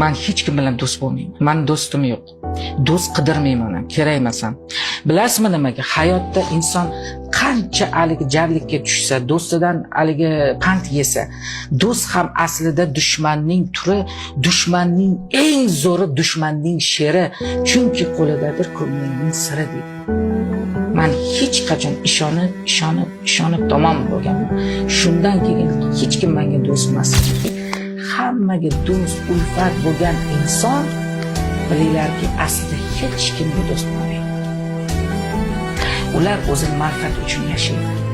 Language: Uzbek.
Man hech kim bilan do'st bo'lmayman. Man do'stim yo'q. Do'st qidirmayman ham, kerak emas ham. Bilasizmi nimaga? Hayotda inson qancha haligi jarlikka tushsa, do'stidan haligi pand yesa, do'st ham aslida dushmanning turi, dushmanning eng zo'ri, dushmanning sheri, chunki qo'lidadir ko'nglingning siri deydi. Man hech qachon ishonib, ishonib, ishonib tamom bo'lganman. Shundan keyin hech kim menga do'st emas. Hammaga do'st, ulfat bo'lgan inson, bilinglarki, aslida hech kimga do'st bo'lmaydi. Ular o'zini manfaati uchun yashaydi.